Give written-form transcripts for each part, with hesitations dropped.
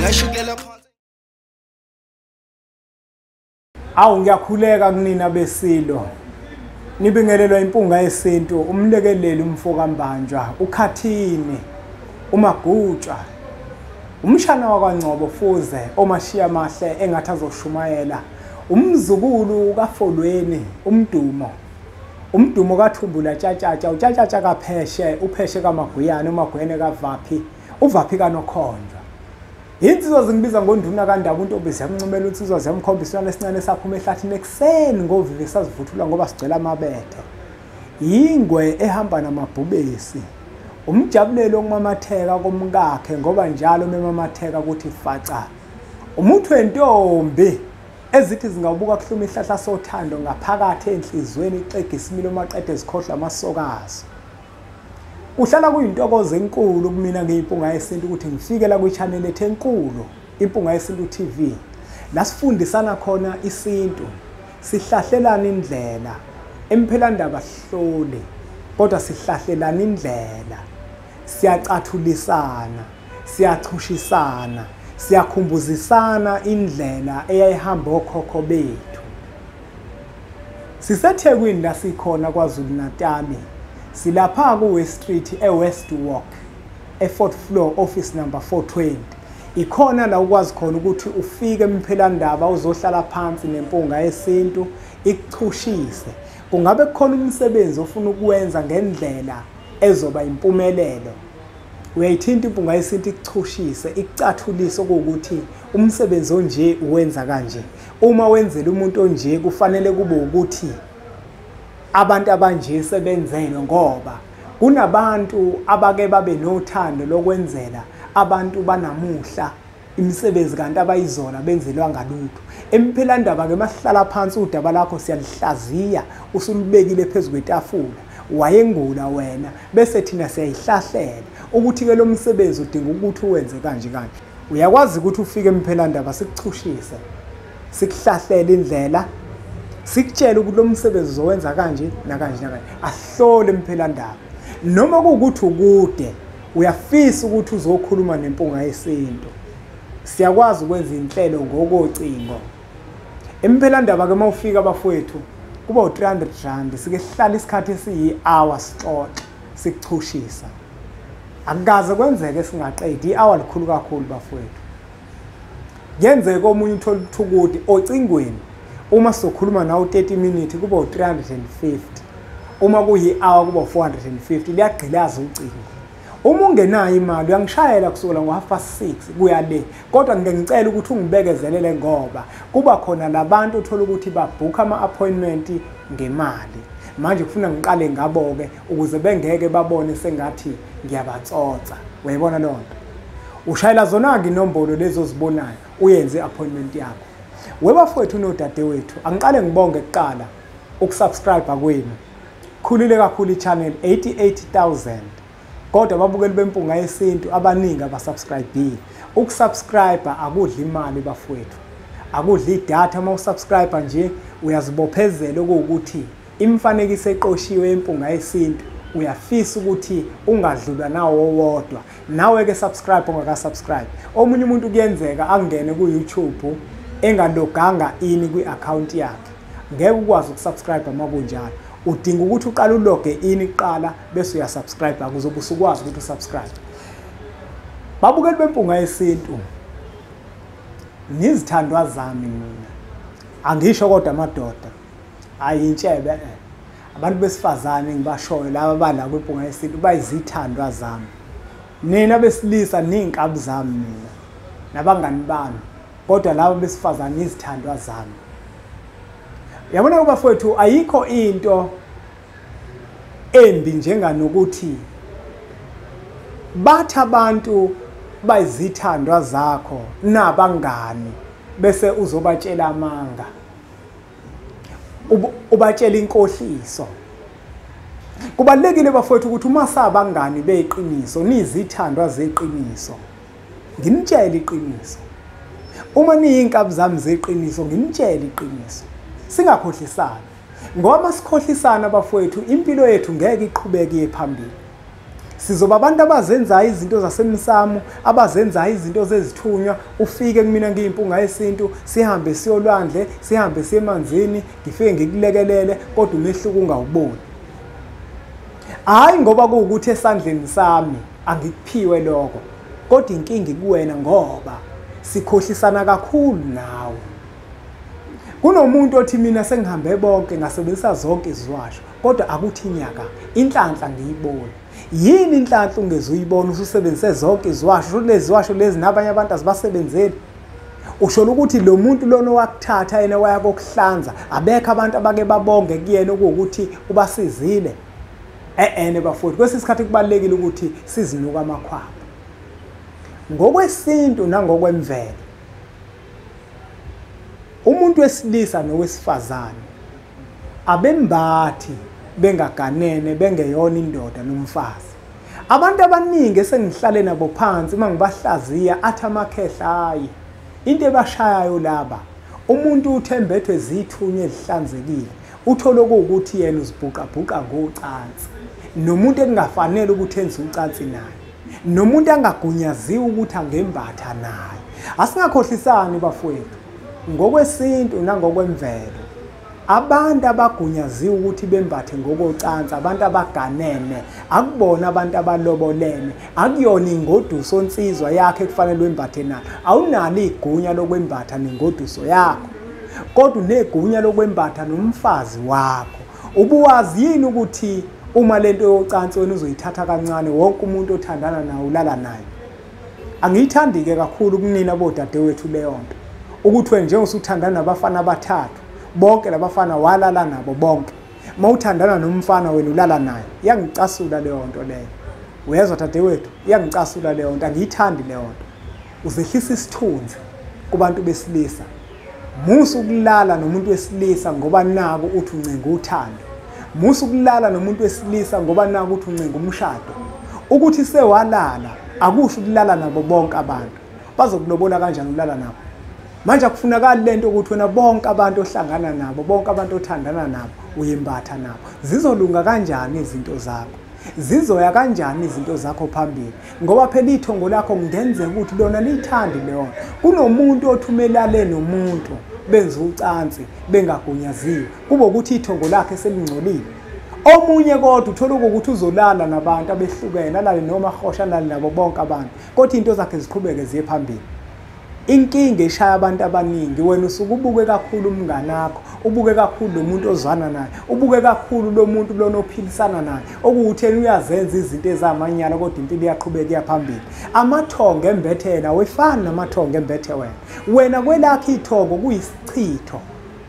Ngayishukulela phansi. Awu, ngiyakhuleka kunina besilo. Nibingelelwa impunga yesintu, umlekeleli umfo kaMbanjwa, uKhathini, uMagutshwa, umshana wakwaNgcobo Fuze, omashiya mahle engathi azoshumayela, umzukulu kaFolweni, umdumo. Umdumo kaThumbula Tshatshatsha, uTshatshatsha kaPheshe, uPheshe kaMaguyane, uMaguyane kaVaphi, uVaphi kaNokhonjwa. Insizwa zingibiza ngonduna kaNdaba, untombi ziyamncumela, insizwa ziyamkhombisa isilwane esincane saphuma ehlathini ekuseni ngovivi sazivuthula ngoba sigcwele amabethe. Yingwe ehamba namabhubesi. Umjabulelo okumamatheka komkakhe ngoba njalo memamatheka kuthi faca. Umuthi wentombi ezithi zingawubuka kuhluma ihlahla sothando ngaphakathi enhlizweni ixega isimilo maqede zikhohlwa amasokazo. Kuhlala kuyintokozo enkulu kumina ngiyimpunga yesintu ukuthi ngifike la kwi-channel ethu enkulu, Impunga Yesintu TV. La sifundisana khona isintu, sihlahlelana indlela. Emphelandaba sihlole, kodwa sihlahlelana indlela. Siyacathulisana, siyachushisana, siyakhumbuzisana indlela eyayihamba okhokho bethu. Sisethekwini la sikhona KwaZulu Natal. Silapha ku-West Street e-West Walk, e-fourth floor, office number 420. Ikhona la ukwazi khona ukuthi ufike emphelandaba uzohlala phansi nempunga yesintu ikuchushise. Kungabe kukhona umsebenzi ofuna ukuwenza ngendlela ezoba impumelelo. Uyayithinta impunga yesintu ikuchushise, ikucathulise okuwukuthi umsebenzi onje uwenza kanje. Uma wenzela umuntu onje kufanele kube ukuthi abantu abanje sebenzelwe, ngoba kunabantu abake babe nothando lokwenzela abantu banamuhla imisebenzi kanti abayizona benzelwa ngalutho. Emphelandaba ke masihlala phansi udaba lakho siyalihlaziya, usulubekile phezu kwetafula, wayengula wena, bese thina siyayihlahlela ukuthi ke lo msebenzi udinga ukuthi uwenze kanje kanje. Uyakwazi ukuthi ufike emphelandaba sikuchushise, sikuhlahlele indlela, sikutshele ukuthi lo msebenzi uzowenza kanje nakanje nakanje. Ahlole emphelandaba. Noma kuwukuthi ukude uyafisa ukuthi uzokhuluma nempunga yesintu, siyakwazi ukwenza inhlelo ngokocingo. Emphelandaba ke mawufika bafowethu kuba u300 rand, sike sihlala isikhathi esiyi-hour sixoxe sikuchushisa. Akukaze kwenzeke singaqedi, i-hour likhulu kakhulu bafowethu. Kuyenzeka omunye uthole ukuthi ocingweni uma sizokhuluma nawe 30 minutes kuba u350, uma kuyi-hour kuba u450, liyagqilaza ucingo. Uma ungenayo imali uyangishayela kusukela ngo6:30 kuya le, kodwa ngike ngicela ukuthi ungibekezelele ngoba kuba khona labantu uthola ukuthi babhukha ama-appointment ngemali. Manje kufuna ngiqale ngabo-ke ukuze bengeke babone sengathi ngiyabatsotsa. Uyayibona leyo nto? Ushayela zona-ke inombolo lezo ozibonayo uyenze i-appointment yakho. Webafowethu nodadewethu, angiqale ngibonge kuqala ukusubscribe kwenu. Khulile kakhulu i-channel, 88,000. Kodwa ababukeli bempunga yesintu abaningi abasubscribe. Ukusubscribe akudli imali bafowethu, akudli idatha. Uma usubscribe nje uyazibophezela okuwukuthi imifanekiso eqoshiwe yempunga yesintu uyafisa ukuthi ungadlulwa nawo owodwa. Nawe ke subscribe ongakasubscribe. Omunye umuntu kuyenzeka angene ku-YouTube engaloganga ini kwi-account yakhe, ngeke ukwazi ukusubscribe uma kunjalo. Udinga ukuthi uqale uloge ini kuqala bese uyasubscribe ukuze usukwazi ukuthi usubscribe. Babukeli bempunga yesintu, nizithandwa zami mina, angisho kodwa amadoda ayintshebe, abantu besifazane ngibashoyo laba bala kwimpunga yesintu bayizithandwa zami. Nina besilisa ninkabi zami mina nabangani bami, kodwa laba besifazane izithandwa zami. Yabona bafowethu, ayikho into embi njenganokuthi bathi abantu bayizithandwa zakho nabangani bese uzobatshela amanga, ubatshela inkohliso. Kubalulekile bafowethu ukuthi uma sabangani beqiniso, nizithandwa zeqiniso, nginitshele iqiniso. Uma niyinkabi zami zeqiniso, nginitshele iqiniso. Singakhohlisani. Ngoba sikhohlisana bafowethu, impilo yethu ngeke iqhubeke iye phambili. Sizoba abantu abazenzayo izinto zasemsamo, abazenzayo izinto zezithunywa. Ufike kumina ngiyimpunga yesintu, sihambe siyolwandle, sihambe siye emanzini, ngifike ngikulekelele, kodwa umehluko ungawuboni. Hhayi ngoba kuwukuthi esandleni sami angikuphiwe lokho, kodwa inkinga ikuwena ngoba sikhohlisana kakhulu nawe. Kunomuntu othi mina sengihambe bonke ngasebenzisa zonke iziwasho, kodwa akuthi nyaka inhlanhla ngiyibona. Yini inhlanhla ungeze uyibona ususebenzise zonke iziwasho? Usho lezi ziwasho lezi nabanye abantu azibasebenzeli. Usho ukuthi lo muntu lona owakuthatha yena waya kokuhlanza, abekho abantu abake babonge kuyena okuwukuthi ubasizile. Ene bafowethu, kwesinye isikhathi kubalulekile ukuthi sizinuke amakhwapha. Ngokwesintu nangokwemvelo, umuntu wesilisa nowesifazane abembathi bengaganene, bengeyona indoda nomfazi. Abantu abaningi esengihlale nabo phansi uma ngibahlaziya athi amakhehla, hayi, into ebashayayo laba, umuntu uthembethwe zithunywa ezihlanzekile, uthole okuwukuthi yena uzibhuqabhuqa ngocansi nomuntu ekungafanele ukuthi enze ucansi naye, nomuntu angagunyaziwe ukuthi angembatha naye. Asingakhohlisani bafowethu, ngokwesintu nangokwemvelo abantu abagunyaziwe ukuthi bembathe ngokocansi, abantu abaganene, akubona abantu abalobolene, akuyona ingoduso nsizwa yakhe ekufanele wembathe nayo. Awunalo igunya lokwembatha nengoduso yakho, kodwa unegunya lokwembatha nomfazi wakho. Ubuwazi yini ukuthi uma lento yocansi wena uzoyithatha kancane, wonke umuntu othandana naye ulala naye? Angiyithandi-ke kakhulu kunina bodadewethu leyo nto, ukuthi wena njengoba usuthandana nabafana abathathu, bonke labafana walala nabo bonke, uma uthandana nomfana wena ulala naye. Iyangicasula leyo nto leyo. Uyezwa dadewethu? Iyangicasula leyo nto, angiyithandi leyo nto. Uzehlisa isithunzi kubantu besilisa. Musa ukulala nomuntu wesilisa ngoba naku uthi uncenga uthando. Musa ukulala nomuntu wesilisa ngoba naku uthi uncenga umshado. Ukuthi sewalala akusho ukulala nabo bonke abantu. Bazokulobola kanjani ukulala nabo? Manje akufunakali lento ukuthi wena bonke abantu ohlangana nabo, bonke abantu othandana nabo, uyembatha nabo. Zizolunga kanjani izinto zakho? Zizoya kanjani izinto zakho phambili? Ngoba phela ithongo lakho kungenzeka ukuthi lona liyithandi leyo nto. Kunomuntu othumelale nomuntu benza ucansi bengagunyaziwe, kube ukuthi ithongo lakhe selingcolile. Omunye kodwa uthola ukuthi uzolala nabantu abehlukene, alale nomahosha, alale nabo bonke abantu, kodwa izinto zakhe ziqhubeke ziye phambili. Inkinga eshaya abantu abaningi, wena usuke ubuke kakhulu umnganakho, ubuke kakhulu lo muntu ozwana naye, ubuke kakhulu lo muntu lona ophilisana naye, okuwuthi yena uyazenza izinto ezamanyala kodwa impilo iyaqhubeka iya phambili. Amathongo embethe yena awefani namathongo embethe wena. Wena kwelakho ithongo kuyisichitho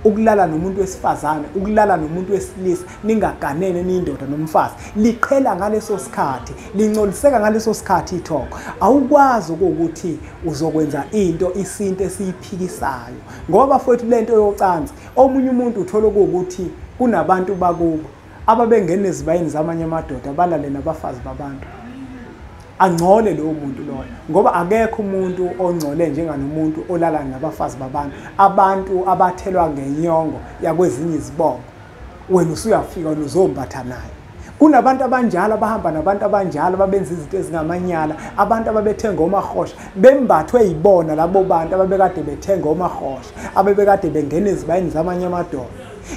ukulala nomuntu wesifazane, ukulala nomuntu wesilisa, ningaganene niyindoda nomfazi. Liqhela ngaleso sikhathi, lingcoliseka ngaleso sikhathi ithongo. Awukwazi ukuthi uzokwenza into isintu esiyiphikisayo. Ngoba bafowethu lento yocansi, omunye umuntu uthola ukuthi kunabantu bakubo ababengena ezibayeni zamanye amadoda balale nabafazi babantu. Angcole lowo muntu loyo, ngoba akekho umuntu ongcole njenganomuntu olala nabafazi babantu, abantu abathelwa ngenyongo yakwezinye izibongo. Wena usuyafika wena uzombatha naye. Kunabantu abanjalo abahamba nabantu abanjalo ababenza izinto ezingamanyala, abantu ababethenga omahosha bembathwe yibona labo bantu ababekade bethenga omahosha, ababekade bengena ezibayeni zamanye amadoda.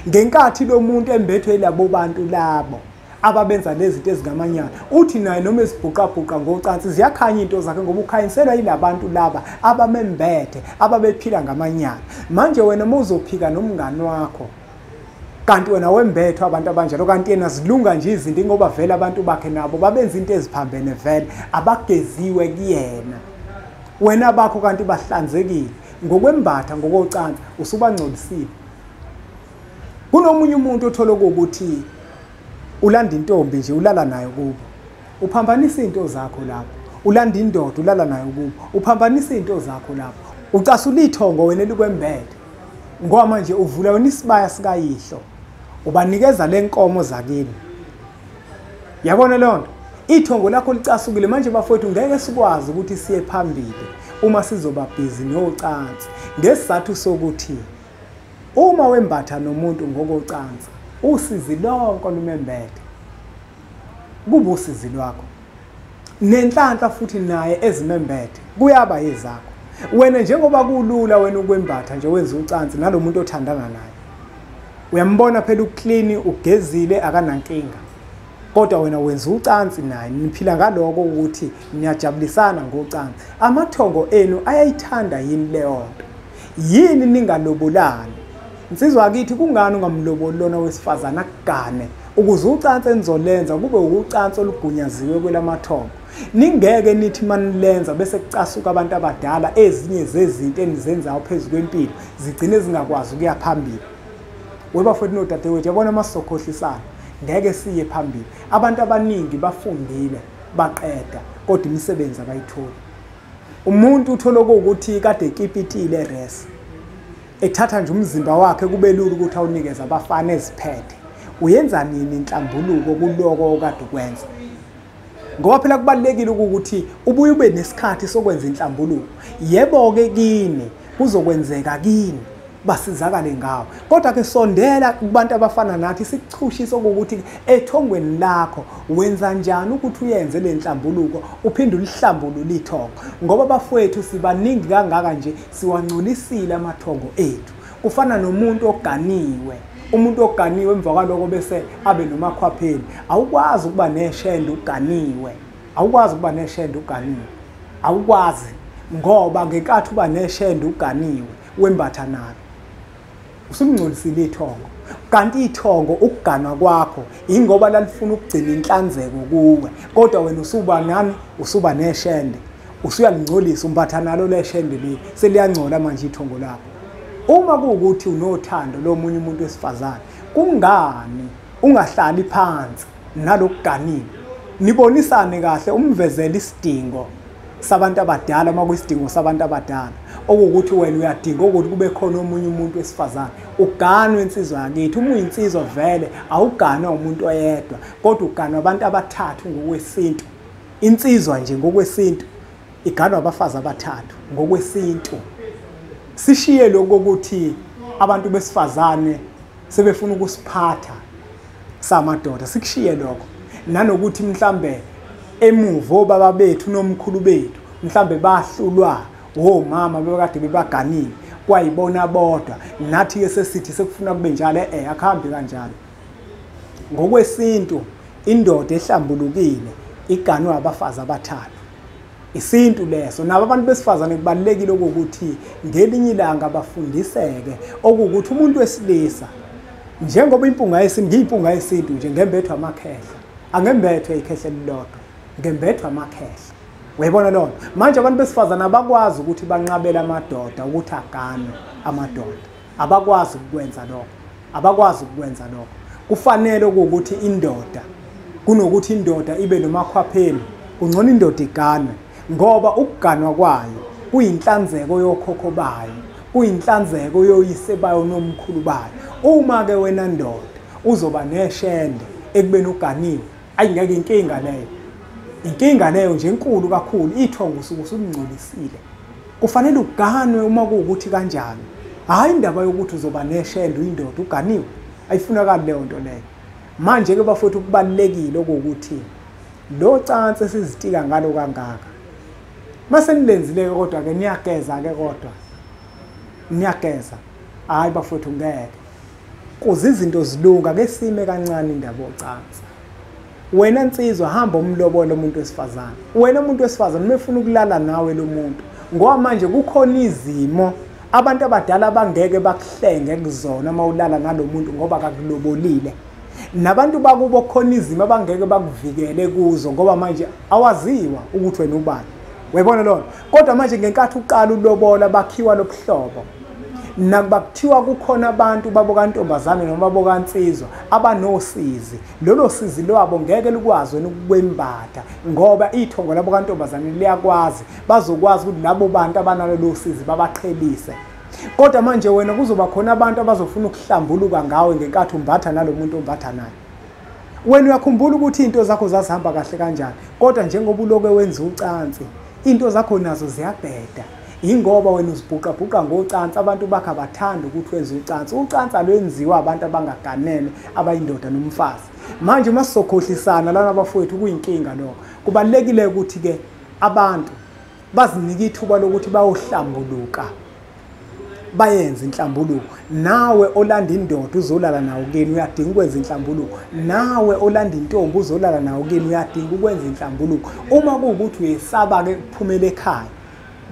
Ngenkathi lo muntu embethwe yilabo bantu labo ababenza lezi zinto ezingamanyala, uthi naye noma ezibhuqabhuqa ngocansi ziyakhanya into zakhe, ngoba ukhanyiselwa yilabantu laba abamembethe, ababephila ngamanyala. Manje wena uma uzophika nomngani wakho, kanti wena wembethwe abantu abanjalo, kanti yena zilunga nje izinto ngoba vele abantu bakhe nabo babenza into eziphambene vele, abageziwe kuyena. Wena bakho kanti bahlanzekile ngokwembatha ngokocansi, usubangcolisile. Kunomunye umuntu othola ukuthi ulanda intombi nje ulala nayo kubo, uphambanisa izinto zakho lapho. Ulanda indoda ulala nayo kubo, uphambanisa izinto zakho lapho. Ucasula ithongo wena elikwembethe, ngoba manje uvula wena isibaya sikayihlo, ubanikeza lenkomo zakini. Yabona leyo nto? Ithongo lakho licasukile. Manje bafowethu ngeke sikwazi ukuthi siye phambili uma sizoba busy nocansi, ngesizathu sokuthi uma wembatha nomuntu ngokocansi, usizi lonke olumembethe kuba usizi lwakho. Nenhlanhla futhi naye ezimembethe kuyaba yezakho. Wena njengoba kulula wena ukwembatha nje wenza ucansi nalomuntu othandana naye, uyambona phela uclean, ugezile, akanankinga, kodwa wena wenza ucansi naye, niphila ngaloko ukuthi niyajabulisana ngocansi. Amathongo enu ayayithanda yini leyo nto? Yini ningalobolani? Insizwa akithi, kungani ungamloboli lona wesifazane akugane ukuze ucansi enizolenza kube ucansi olugunyaziwe kwelamathongo? Ningeke nithi manilenza bese kucasuka abantu abadala, ezinye zezinto enizenzayo phezu kwempilo zigcine zingakwazi ukuya phambili. Webafowethu nodadewethu, yabona masizokhohlisana ngeke siye phambili. Abantu abaningi bafundile baqeda, kodwa imisebenzi abayitholi. Umuntu uthola ukuthi kade ekipitile res, ethatha nje umzimba wakhe kube lula ukuthi awunikeze abafana eziphethe. Uyenza nini inhlambuluko kuloko okade ukwenza? Ngoba phela kubalulekile ukuthi ubuye ube nesikhathi sokwenza inhlambuluko. Yebo-ke kini kuzokwenzeka kini, basizakale ngawo, kodwa ke sondela kubantu abafana nathi sikuchushise ukuthi ethongweni lakho wenza njani ukuthi uyenze le nhlambuluko, uphinde ulihlambulule ithongo. Ngoba bafowethu sibaningi kangaka nje, siwangcolisile amathongo ethu. Kufana nomuntu oganiwe, umuntu oganiwe emva kwaloko bese abe nomakhwapheni. Awukwazi ukuba neshende uganiwe, awukwazi ukuba neshende uganiwe, awukwazi, ngoba ngenkathi uba neshende uganiwe wembatha nalo usumngcolisile ithongo. Kanti ithongo ukuganwa kwakho ingoba lalifuna ukugcina inhlanzeko kuwe, kodwa wena usuba nani? Usuba neshende, usuyalingcolisa, umbatha nalo leshende leli, seliyangcola manje ithongo lakho. Uma kuwukuthi unothando lomunye umuntu wesifazane, kungani ungahlali phansi nalokuganile, nibonisane kahle, umvezele isidingo sabantu abadala, uma kuyisidingo sabantu abadala okuwukuthi wena uyadinga ukuthi kube khona omunye umuntu wesifazane, uganwe insizwa yakithi. Uma uyinsizwa vele awuganwa umuntu oyedwa, kodwa uganwa abantu abathathu ngokwesintu. Insizwa nje ngokwesintu iganwa abafazi abathathu ngokwesintu. Sishiye lokho ukuthi abantu besifazane sebefuna ukusiphatha samadoda, sikushiye lokho. Nanokuthi mhlambe emuva obaba bethu nomkhulu bethu mhlambe bahlulwa omama bebekade bebaganile, kwayibona bodwa, nathi ke sesithi sekufuna kube njalo. Akuhambi kanjalo. Ngokwesintu indoda ehlambulukile iganwe abafazi abathathu. Isintu leso. Nabo abantu besifazane kubalulekile ukuthi ngelinye ilanga bafundiseke okuwukuthi umuntu wesilisa, njengoba impunga yesintu, ngiyimpunga yesintu nje, ngembethwa amakhehla, angembethwe ikhehla elilodwa, ngembethwa amakhehla. Uyayibona lona? Manje abantu besifazane abakwazi ukuthi banqabele amadoda ukuthi aganwe amadoda, abakwazi ukukwenza lokho, abakwazi ukukwenza lokho. Kufanele ukuthi indoda, kunokuthi indoda ibe nomakhwapheni, kungcono indoda iganwe, ngoba ukuganwa kwayo kuyinhlanzeko yokhokho bayo, kuyinhlanzeko yoyise bayo nomkhulu bayo. Uma ke wena ndoda uzoba neshende ekubeni uganiwe, ayingeke inkinga leyo, inkinga leyo nje enkulu kakhulu. Ithongo usuke usungcolisile, kufanele uganwe uma kuwukuthi kanjalo. Hhayi indaba yokuthi uzoba neshende uyindoda uganiwe, ayifunakali leyo nto leyo. Manje ke bafowethu kubalulekile okuwukuthi lo cansi esizitika ngalo kangaka, mase nilenzile kodwa ke niyageza ke, kodwa niyageza. Hayi bafowethu ngeke kuze izinto zilunga, ke sime kancane indaba yocansi. Wena nsizwa hamba umlobolo umuntu wesifazane. Wena umuntu wesifazane uma efuna ukulala nawe lo muntu, ngoba manje kukhona izimo abantu abadala abangeke bakuhlenge kuzona uma ulala nalo muntu ngoba akakulobolile. Nabantu bakubo khona izimo abangeke bakuvikele kuzo ngoba manje awaziwa ukuthi wena ubani. Uyayibona lona? Kodwa manje ngenkathi uqala ulobola bakhiwa lobuhlobo, nakuba kuthiwa kukhona abantu babo kantombazane noma babo kansizwa abanosizi, lolo sizi lwabo ngeke lukwazi wena ukukwembatha ngoba ithongo labo kantombazane liyakwazi, bazokwazi ukuthi labo bantu abanalolo sizi babaqhelise. Kodwa manje wena kuzoba khona abantu abazofuna ukuhlambuluka ngawe ngenkathi umbatha nalo muntu ombatha naye. Wena uyakhumbula ukuthi into zakho zazihamba kahle kanjani, kodwa njengoba uloke wenza ucansi into zakho nazo ziyabheda. Ingoba wena uzibhuqabhuqa ngocansi, abantu bakho abathanda ukuthi wenze ucansi. Ucansi alwenziwa abantu abangaganene, abayindoda nomfazi. Manje uma sizokhohlisana lana bafowethu kuyinkinga lokho. Kubalulekile ukuthi-ke abantu bazinike ithuba lokuthi bayohlambuluka, bayenze inhlambuluko. Nawe olanda indoda uzolala nawo kini uyadinga ukwenza inhlambuluko. Nawe olanda intombi uzolala nawo kini uyadinga ukwenza inhlambuluko. Uma kuwukuthi uyesaba-ke ukuphumela ekhaya,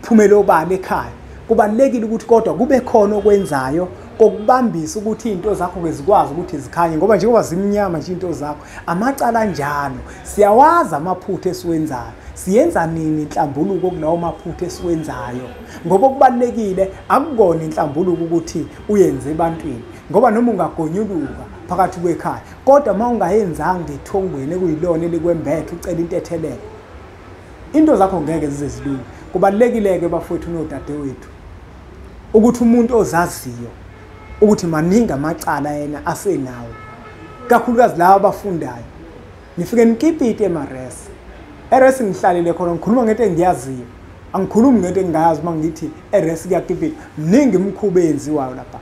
uphumele obala ekhaya, kubalulekile ukuthi kodwa kube khona okwenzayo kokubambisa ukuthi izinto zakho-ke zikwazi ukuthi zikhanye, ngoba njengoba zimnyama nje into zakho, amacala anjalo. Siyawazi amaphutha esiwenzayo, siyenza nini inhlambuluko kulawo maphutha esiwenzayo? Ngoba kubalulekile, akukona inhlambuluko ukuthi uyenze ebantwini, ngoba noma ungagonyuluka phakathi kwekhaya, kodwa uma ungayenzanga ethongweni ekuyilona elikwembethe ucela intethelelo, into zakho ngeke zize zilunge. Kubalulekile-ke bafowethu nodadewethu ukuthi umuntu ozaziyo ukuthi maningi amacala yena asenawo, kakhulukazi laba abafundayo, nifike nikipite emaresi. Eresi ngihlalile khona, ngikhuluma ngento engiyaziyo, angikhulumi ngento engingayazi. Uma ngithi eresi kuyakipita, mningi imikhuba eyenziwayo lapha.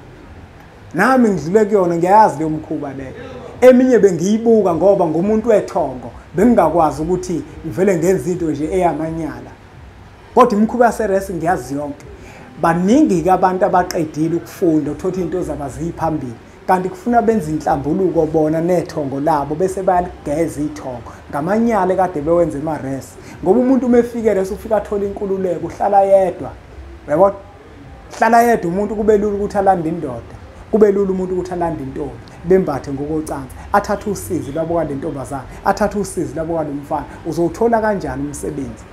Nami ngidlule kuyona, ngiyayazi leyo mkhuba leyo. Eminye bengiyibuka ngoba ngumuntu wethongo, bengingakwazi ukuthi ngivele ngenze into nje eyamanyala, kodwa imikhuba yaseresi ngiyazi yonke. Baningi-ke abantu abaqedile ukufunda, uthola into zabo ziyiphambili, kanti kufuna benze inhlambuluko bona nethongo labo, bese bayaligeza ithongo ngamanyala ekade bewenza emaresi. Ngoba umuntu uma efika eresi ufika athola inkululeko, uhlala yedwa. Uyabona, hlala yedwa umuntu, kube lula ukuthi alande indoda, kube lula umuntu ukuthi alande intombi, bembathe ngokocansi, athathe usizi lwabo kwale ntombazane, athathe usizi lwabo kwalo mfana. Uzowuthola kanjani umsebenzi?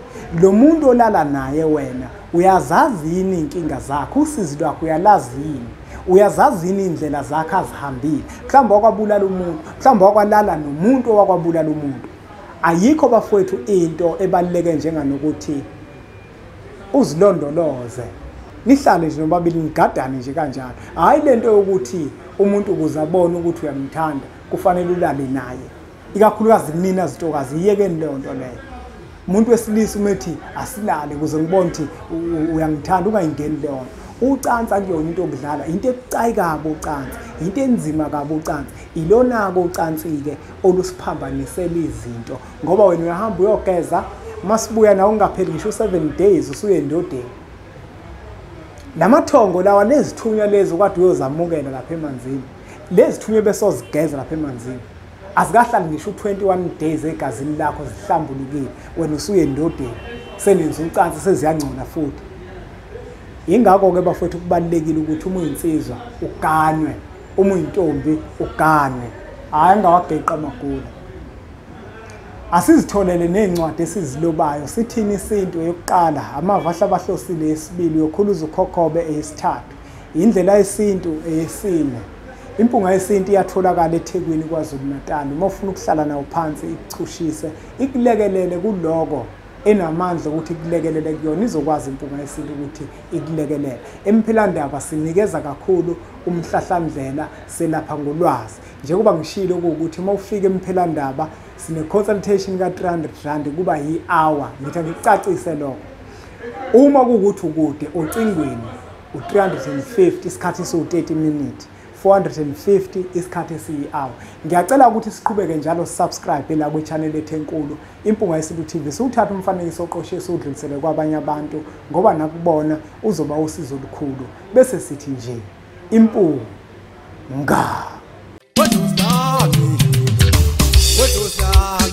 Lo muntu olala naye wena uyazazi yini iy'nkinga zakhe? Usizi lwakhe uyalazi yini? Uyazazi yini iy'ndlela zakhe azihambile? Mhlawumbe wakwabulala umuntu, mhlawumbe wakwalala nomuntu owakwabulala umuntu. Ayikho bafowethu into ebaluleke njenganokuthi uzilondoloze, nihlale nje nobabili, nigadane nje kanjalo. Hhayi lento yokuthi umuntu ukuze abone ukuthi uyamthanda kufanele ulale naye, ikakhulukazi kunina zintokazi, iyekeni leyo nto leyo. Umuntu wesilisa uma ethi asilale ukuze ngibone ukuthi uyangithanda, ungayingeni leyo nto. Ucansi akuyona into yokudlala, into ebucayi kabi ucansi, into enzima kabi ucansi. Ilona-ke ucansi-ke olusiphambanisela izinto, ngoba wena uyahamba uyogeza, masibuya nawe ungapheli ngisho u-7 days usuye endodeni. Lamathongo lawa, lezithunywa lezi okade uyozamukela lapha emanzini, lezithunywa besozigeza lapha emanzini, azikahlali ngisho u-21 days egazini lakho zihlambulukile, wena usuye endodeni, senenza ucansi, seziyangcola futhi. Yingakho-ke bafowethu kubalulekile ukuthi uma uyinsizwa uganwe, uma uyintombi uganwe, hhayi ungawageqa amagula. Asizitholele ney'ncwadi esizilobayo, sithini isintu eyokuqala, amava ahlabahlosile eyesibili, uyokhuluza ukhokhobe eyesithathu, indlela yesintu eyesine. Impunga yesintu iyatholakala eThekwini, KwaZulu-Natal. Uma ufuna ukuhlala nawo phansi ikuchushise, ikulekelele kuloko enamandla ukuthi ikulekelele kuyona, izokwazi impunga yesintu ukuthi ikulekelele. Emphilandaba sinikeza kakhulu umhlahlandlela, selapha ngolwazi. Njengoba ngishilo ukuthi uma ufika emphilandaba sine consultation ka 300 rand kuba yi-hour. Ngithi ngikucacise lokho. Uma kuwukuthi ukude ocingweni u-350 isikhathi esiwu-30 minutes, 450 isikhathi esiyi-hour. Ngiyacela ukuthi siqhubeke njalo subscribe la kwi-channel ethu enkulu Impunga Yesintu TV. Siwuthathe umfanekiso oqoshiwe siwudlulisele kwabanye abantu, ngoba nakubona uzoba usizo olukhulu. Bese sithi nje impunga. What was that? What was that?